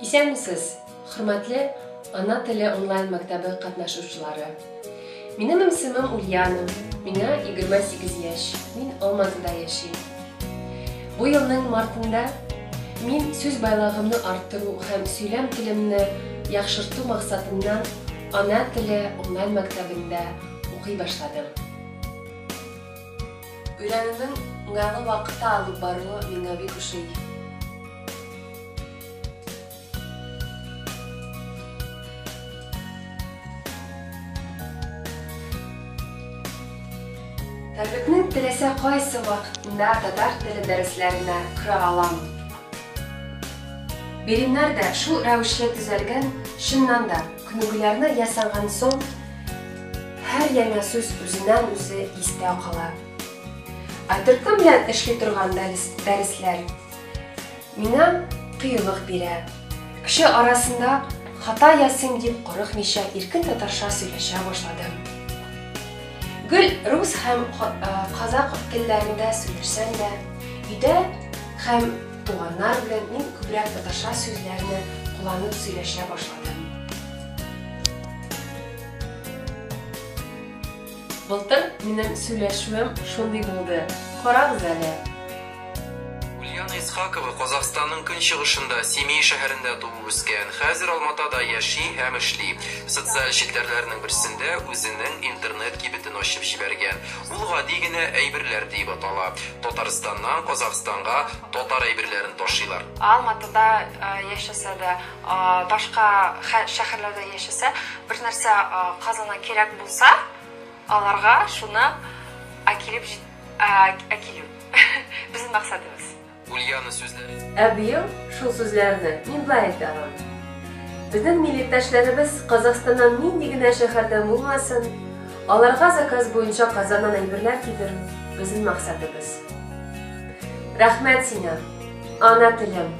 Исәнмесез, хөрмәтле Ана теле онлайн мәктәбе катнашучылары. Минем исемем Ульяна, миңа 28 яшь, мин Алматыда яшим. Бу елның мартында мин сүз байлыгымны арттыру һәм сөйләм телемне яхшырту максатыннан Ана теле онлайн мәктәбендә укый башладым. Өйрәнүнең уңайлы вакытта алып баруы миңа бик ошый. Тәүлекнең теләсә кайсы вакытында татар теле дәресләренә керә алам. Биремнәр дә шул рәвешле төзәлгән, чыннан да, күнегүләрне ясаган соң, һәр яңа сүз үзеннән-үзе истә кала. Ә төркем белән эшли торган дәресләр миңа кыюлык бирә. Кеше арасында хата ясыйм дип курыкмыйча иркен татарча сөйләшә башладым. Гел рус һәм казак телләрендә сөйләшсәм дә, өйдә һәм туганнар белән мин күбрәк татарча сүзләрне кулланып сөйләшә башладым. Былтыр минем сөйләшүем шундый булды, карагыз әле. Ульяна Исхакова Казахстанның көнчыгышында, Семей шәһәрендә туып үскән. Хәзер Алматада яши һәм эшли. Социаль челтәрләрнең берсендә үзенең интернет кибетен ачып җибәргән. Ул гади генә Әйберләр диеп атала. Татарстаннан Казахстанга татар әйберләрен ташыйлар. Алматыда яшәсә дә, башка шәһәрләрдә яшәсә, бер нәрсә Казаннан кирәк булса, аларга шуны әкилеп әкилү. Безнең максатыбыз. Ульяна сүзләре. Ә быел шул сүзләрне мин болай әйтә алам. Безнең милләттәшләребез Казахстаннан нинди генә шәһәрдән булмасын, аларга заказ буенча Казаннан әйберләр китерү, безнең максатыбыз. Рәхмәт сиңа, ана телем!